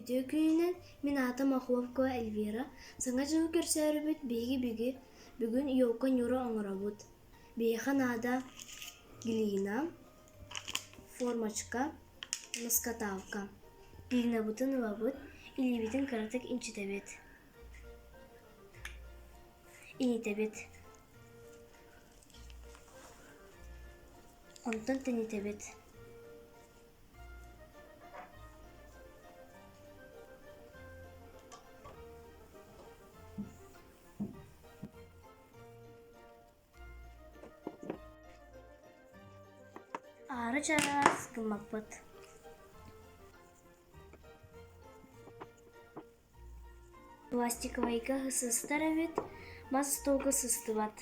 Үтүө күнүнэн, мин аатым Охлопкова Эльвира. Саҥа дьылы көрсөөрүбүт биһиги биги бүгүн елка Нюра оҥоробут. Биһиэхэ наада глина, формочка, маскаталка. Глинабытын ылабыт, илиибитин кыратык инчитэбит. Инитэбит. Онтон тэнитэбит. Аара чараас гыммаппыт. Пластиковайга сыстар эбит, мас остуолга сыстыбат.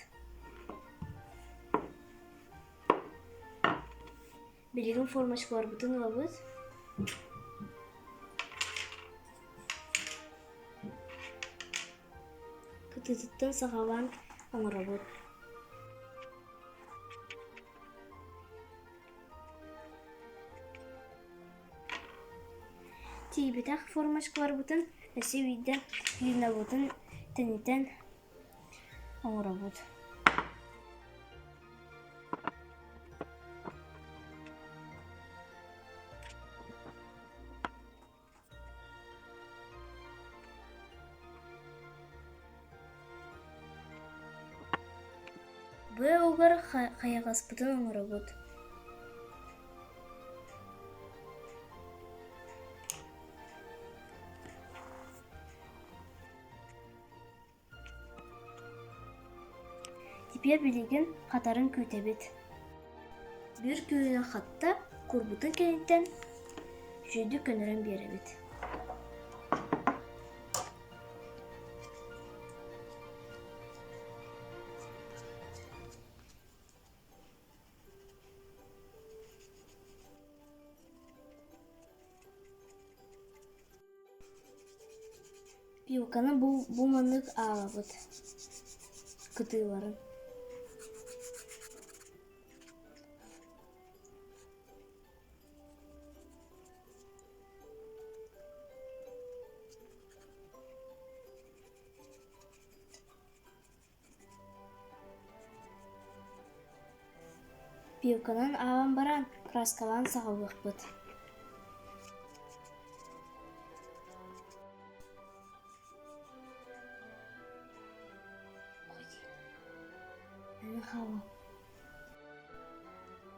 Билигин формочкаларбытын ылабыт. Кытыытыттан саҕалаан оҥоробут. Тиийбэтэх формочкаларбытын өссө биирдэ глинабытын тэнитэн оҥоробут. Быа угар хайаҕаспытын оҥоробут. Теперь билигин хатарын күүтэбит. Биир күнүнэн хатта, курбутун кэнниттэн үчүгэйдик көннөрөн биэрэбит. Пилканы бу, бу маннык аалабыт кытыыларын. Пилканан аалан баран, краскалаан саҕалыахпыт.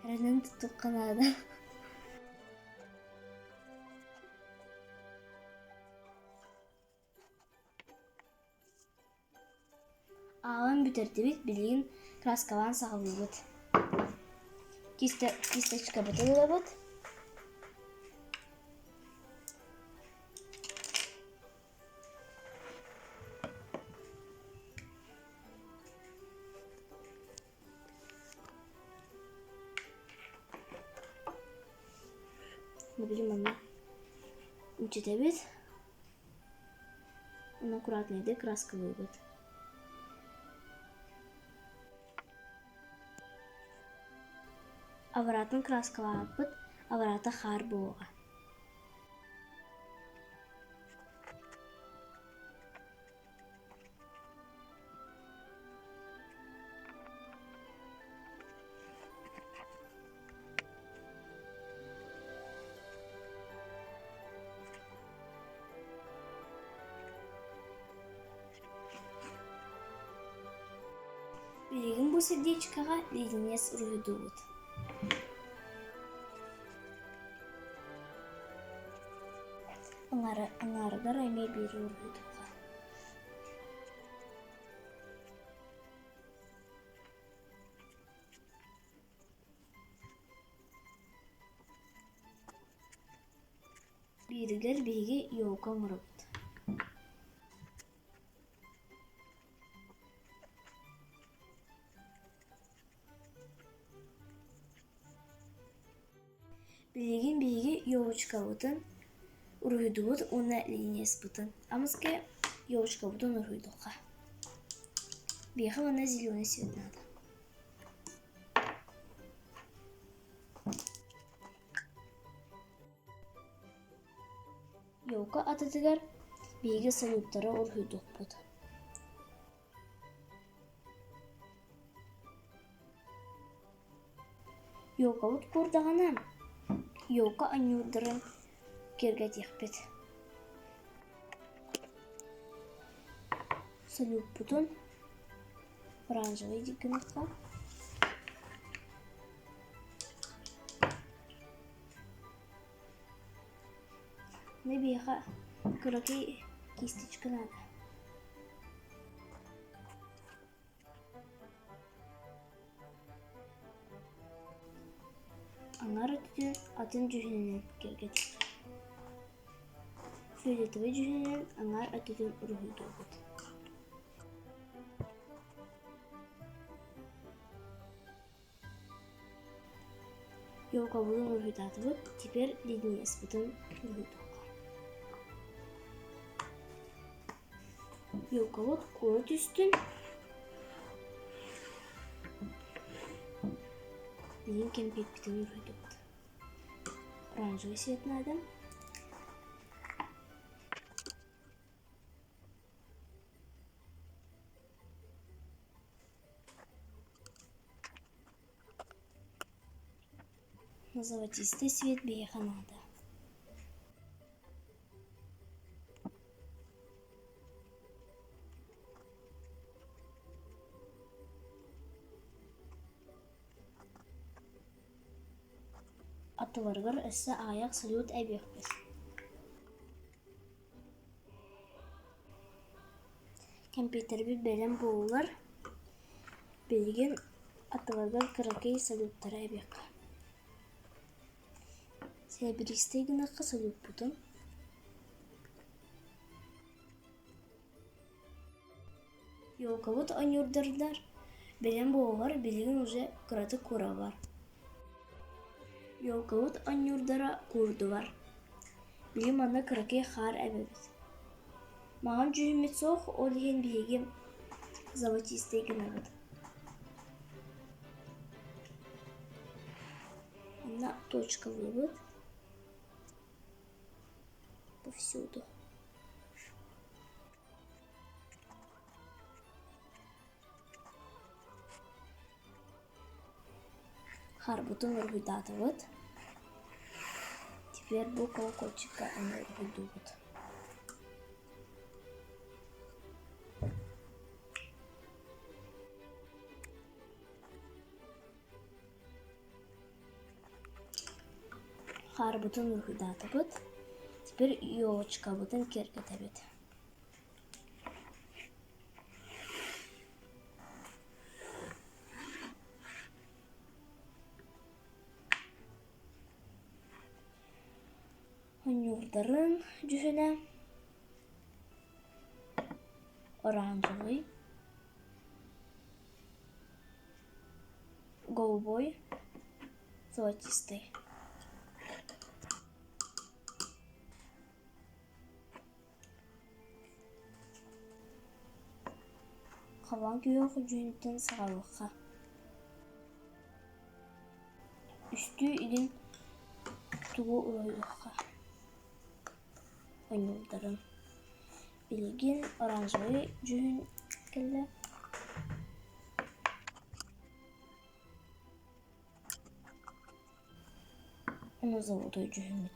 Эрэнэн тутуохха наада. Аалан бүтэрдибит, билигин краскалаан саҕалыыбыт. Кисточкабытын ылабыт. Билигин манна үчүтэбит. Уонна аккуратнайдык краскалыыбыт. Обратно краскалаабыппыт, обратно хаар буолуоҕа. Билигин бу сердечкаҕа леденец уруһуйдуубут. Аҥаарыгар эмиэ биири уруһуйдуохха. Бииригэр биһиги елка оҥоробут. Билигин биһиги елочкабытын уруһуйдуубут уонна линияспытын. Амыска елочкабытын уруһуйдуохха. Биһиэхэ манна зеленый цвет наада. Елка атытыгар биһиги салюттары уруһуйдуохпут. Елкабыт куурдаҕына, елка анньуурдарын киэргэтиэхпит. Салюппутун оранжевый гыныахха. Аны биһиэхэ кыракый кисточка наада. Аҥар өттүн атын дьүһүнүнэн киэргэтиэххэ. Фиолетовай дьүһүнүнэн аҥаар өттүн уруһуйдуубут. Елкабытын уруһуйдаатыбыт, теперь леденецпытын уруһуйдуохха. Елкабыт кура түстүн. Билигин кэмпиэппитин уруһуйдубут. Оранжевый цвет наада. На золотистый свет биһиэхэ наада. Аттыларыгар өссө аҕыйах салют эбиэхпит. Кэмпиэттэрбит бэлэм буоллулар, билигин аттыларыгар кыракый салюттары эбиэххэ. Сээбиристэй гыныахха салюппутун. Елкабыт ойуурдардар бэлэм буоллар билигин уже кыратык куураллар. Елкабыт ойуурдара куурдулар. Били манна кыракый хаар эбэбит. Маҥан дьүһүммүт суох, ол иһин биһиги золотистай гынабыт. Манна точкалыыбыт повсюду. Харбытын уруһуйдаатыбыт. Теперь бу колокольчикка эмиэ уруһуйдуубут. Хаарбытын уруһуйдаатыбыт. Теперь елочкабытын киэргэтэбит. Хонньуурдарын дьүһүнэ оранжевый, голубой, золотистый. Халлаан күөх дьүһүнтэн саҕалыахха. Үстүү илин тугу уруһуйдуохха ойуурдарын. Билигин оранжевай дьүһүн кэллэ. Ону золотой дьүһүммүт.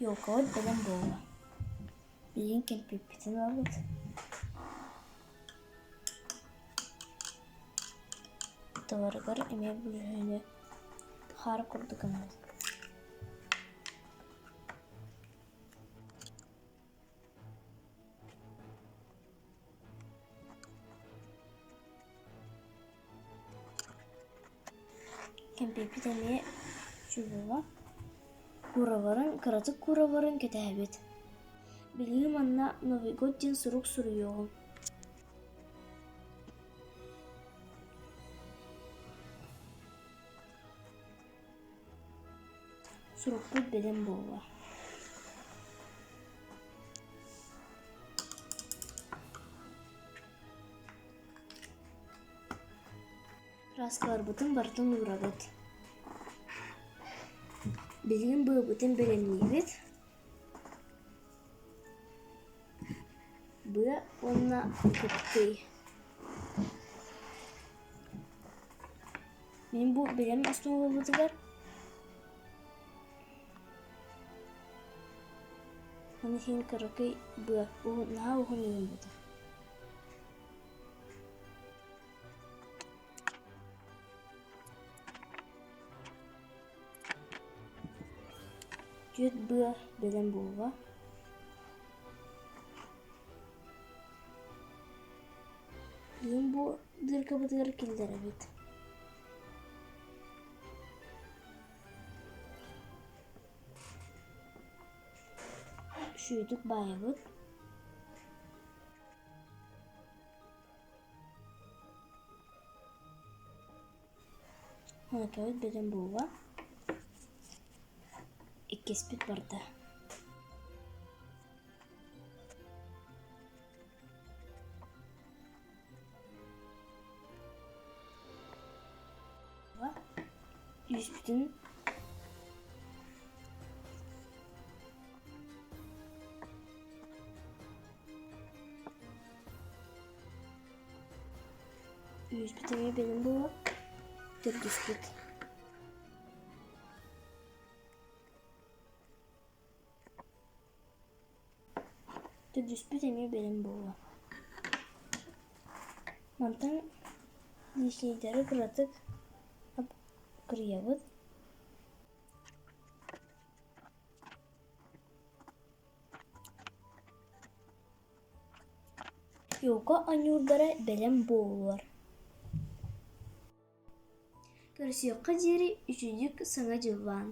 Елкабыт бэлэм буолла. Билигин кэлбиппитин ылабыт. Тыларыгар эмиэ бүлүүһүнү хаар курдук гынабыт. Кэмпиэппит эмиэ чугула. Куураларын, кыратык куураларын кэтэһэбит. Билигин манна Новый год диэн сурук суруйуоҕум. Сурукпут бэлэм буолла. Кырааскаларбытын барытын уурабыт. Билигин быабытын бэлэмниибит. Быа уонна кыптый. Мин бу бэлэм основабытыгар Аны иһин кыракый быа уһун наһаа уһун гыммыта. Түөрт быа бэлэм буолла. Бүгүн бу дыркабытыгар киллэрэбит. Сүүтүк баайабыт. Онотоот бөдөҥ буолла. Иккиспит барда. Үспүтүн Үһүспүт эмиэ бэлэм буолла. Төрдүспүт. Төрдүспүт эмиэ бэлэм буолла. Мантан лишнийдэри кыратык кырыйабыт. Елка оонньуурдара бэлэм буоллулар. Көрсүөххэ диэри үчүгэй Саҥа дьыллаан!